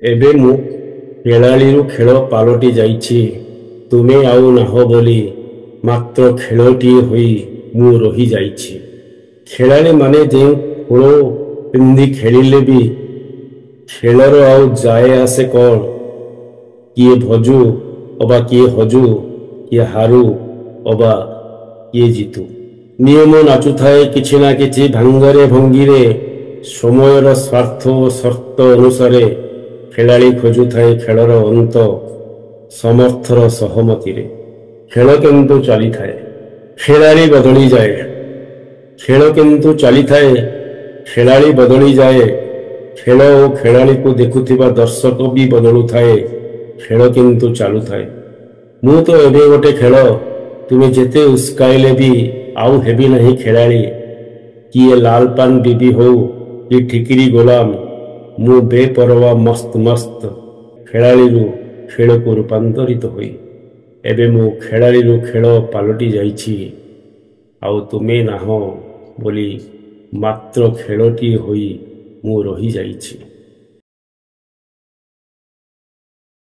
ଏବେ ମୁଁ ଖେଳାଳିରୁ ଖେଳ ପାଲଟି ଯାଇଛି। ତୁମେ ଆଉ ନାହଁ ବୋଲି ମାତ୍ର ଖେଳଟିଏ ହୋଇ ମୁଁ ରହିଯାଇଛି। ଖେଳାଳିମାନେ ଯେଉଁ ଖୋଳ ପିନ୍ଧି ଖେଳିଲେ ବି ଖେଳର ଆଉ ଯାଏ ଆସେ କ'ଣ? କିଏ ଭଜୁ ଅବା କିଏ ହଜୁ, କିଏ ହାରୁ ଅବା କିଏ ଜିତୁ। ନିୟମ ନାଚୁଥାଏ କିଛି ନା କିଛି ଭାଙ୍ଗରେ ଭଙ୍ଗୀରେ। ସମୟର ସ୍ୱାର୍ଥ ଓ ସର୍ତ୍ତ ଅନୁସାରେ ଖେଳାଳି ଖୋଜୁଥାଏ ଖେଳର ଅନ୍ତ ସମର୍ଥର ସହମତିରେ। ଖେଳ କିନ୍ତୁ ଚାଲିଥାଏ, ଖେଳାଳି ବଦଳିଯାଏ। ଖେଳ କିନ୍ତୁ ଚାଲିଥାଏ, ଖେଳାଳି ବଦଳିଯାଏ। ଖେଳ ଓ ଖେଳାଳିକୁ ଦେଖୁଥିବା ଦର୍ଶକ ବି ବଦଳୁଥାଏ, ଖେଳ କିନ୍ତୁ ଚାଲୁଥାଏ। ମୁଁ ତ ଏବେ ଗୋଟେ ଖେଳ, ତୁମେ ଯେତେ ଉସ୍କାଇଲେ ବି ଆଉ ହେବି ନାହିଁ ଖେଳାଳି। କିଏ ଲାଲପାନ ବିବି ହଉ କି ଠିକିରି ଗୋଲାମ, ମୁଁ ବେପରୱା ମସ୍ତ ମସ୍ତ ଖେଳାଳିରୁ ଖେଳକୁ ରୂପାନ୍ତରିତ ହୋଇ ଏବେ ମୁଁ ଖେଳାଳିରୁ ଖେଳ ପାଲଟି ଯାଇଛି। ଆଉ ତୁମେ ନାହଁ ବୋଲି ମାତ୍ର ଖେଳଟିଏ ହୋଇ ମୁଁ ରହିଯାଇଛି।